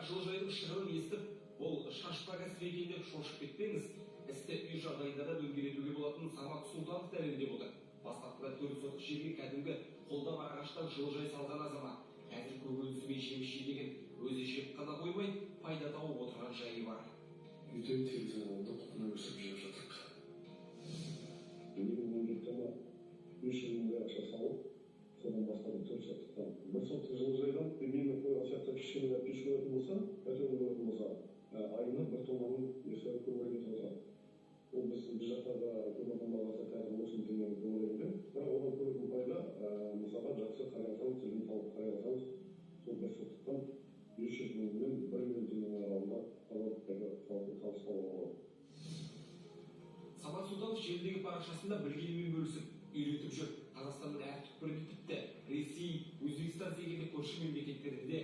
жылыжайдың шығынын естіп, бұл шашпа кәсіп екен деп шошып кетпеңіз. Істі үй жағдайында да дөңгелетуге болатынын Самат Сұлтанов дәлелдеп отыр. Бастапқыда 4 сотық жерге кәдімгі қолда бар ағаштан жылыжай салған азамат қазір көкөнісі мен жеміс жидегін өзі жеп қана қоймай, пайда тауып отырған жайы бар. Үйде, терезе алдында құлпынай өсіріп жеп жатырық. 2017 ма, 500 мыңдай ақша салып, содан бастадым. 4 соттықтан, 1 соттық жылыжайдан мені қойған сияқты кішкене пеш қоятын болса, котел қоятын болса, айына 1 тоннаның несі көбірек кетіп отырады. Ол біз жақтағы көмірдің бағасы қазір 30 мың теңгенің төңірегінде. Бірақ одан көретін пайда, мысалға, жақсы қарай алсаңыз, тілін тауып қарай алсаңыз, сол 1 соттықтан 500 мың мен 1 миллион теңгенің аралығында пайда, табыс табуға болады. Самат Сұлтанов желідегі парақшасында білгенімен бөлісіп, үйретіп жүр. Қазақстанның әр түкпірінде, тіпті Ресей, Өзбекстан секілді көрші мемлекеттерде де